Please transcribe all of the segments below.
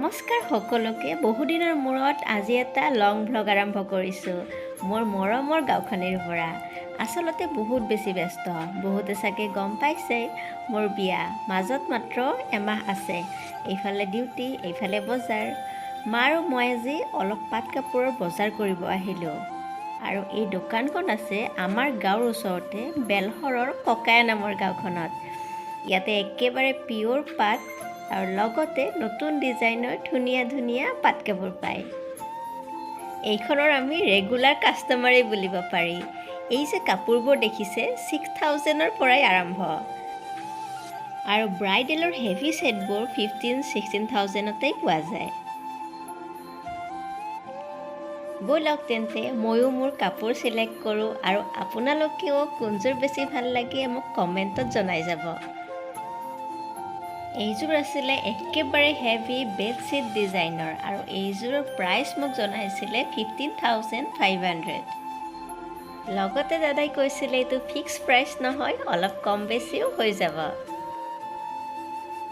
নমস্কাৰ সকলোকে। বহুদিনৰ মূৰত আজি এটা লং ভ্লগ আৰম্ভ কৰিছোঁ মোৰ মৰমৰ গাঁওখনিৰ পৰা। আচলতে বহুত বেছি ব্যস্ত, বহুতে চাগে গম পাইছেই, মোৰ বিয়া মাজত মাত্ৰ এমাহ আছে। এইফালে ডিউটি, এইফালে বজাৰ। মা আৰু মই আজি অলপ পাট কাপোৰৰ বজাৰ কৰিব আহিলোঁ আৰু এই দোকানখন আছে আমাৰ গাঁৱৰ ওচৰতে, বেলশৰৰ ককায়া নামৰ গাঁওখনত। ইয়াতে একেবাৰে পিয়'ৰ পাট আৰু লগতে নতুন ডিজাইনৰ ধুনীয়া ধুনীয়া পাট কাপোৰ পায়। এইখনৰ আমি ৰেগুলাৰ কাষ্টমাৰেই বুলিব পাৰি। এই যে কাপোৰবোৰ দেখিছে, 6,000ৰ পৰাই আৰম্ভ আৰু ব্ৰাইডেলৰ হেভি ছেটবোৰ 15-16 থাউজেণ্ডতেই পোৱা যায়। ব'লক তেন্তে, ময়ো মোৰ কাপোৰ চিলেক্ট কৰোঁ আৰু আপোনালোকেও কোনযোৰ বেছি ভাল লাগে মোক কমেণ্টত জনাই যাব। এইযোৰ আছিলে একেবাৰে হেভি বেডশ্বীট ডিজাইনৰ আৰু এইযোৰৰ প্ৰাইচ মোক জনাইছিলে 15,500। লগতে দাদাই কৈছিলে এইটো ফিক্স প্ৰাইচ নহয়, অলপ কম বেছিও হৈ যাব।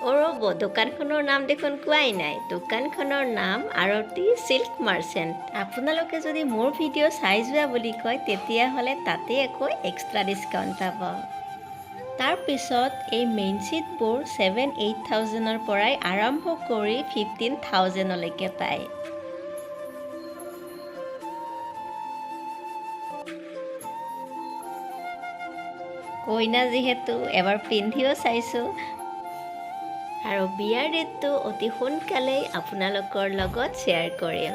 অ' ৰ'ব, দোকানখনৰ নাম দেখোন কোৱাই নাই। দোকানখনৰ নাম আৰতি চিল্ক মাৰ্চেণ্ট। আপোনালোকে যদি মোৰ ভিডিঅ' চাই যোৱা বুলি কয়, তেতিয়াহ'লে তাতেই আকৌ এক্সট্ৰা ডিছকাউণ্ট পাব। তাৰপিছত এই মেইন শ্বীটবোৰ 7-8 থাউজেণ্ডৰ পৰাই আৰম্ভ কৰি 15,000লৈকে পায়। কইনা যিহেতু, এবাৰ পিন্ধিও চাইছোঁ আৰু বিয়াৰ ডেটটো অতি সোনকালেই আপোনালোকৰ লগত শ্বেয়াৰ কৰিম।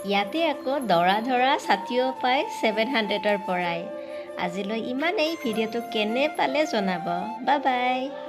ইয়াতে আকৌ দৰা ধৰা ছাতিও পায় 700ৰ পৰাই। আজিলৈ ইমানেই। ভিডিঅ'টো কেনে পালে জনাব। Bye bye.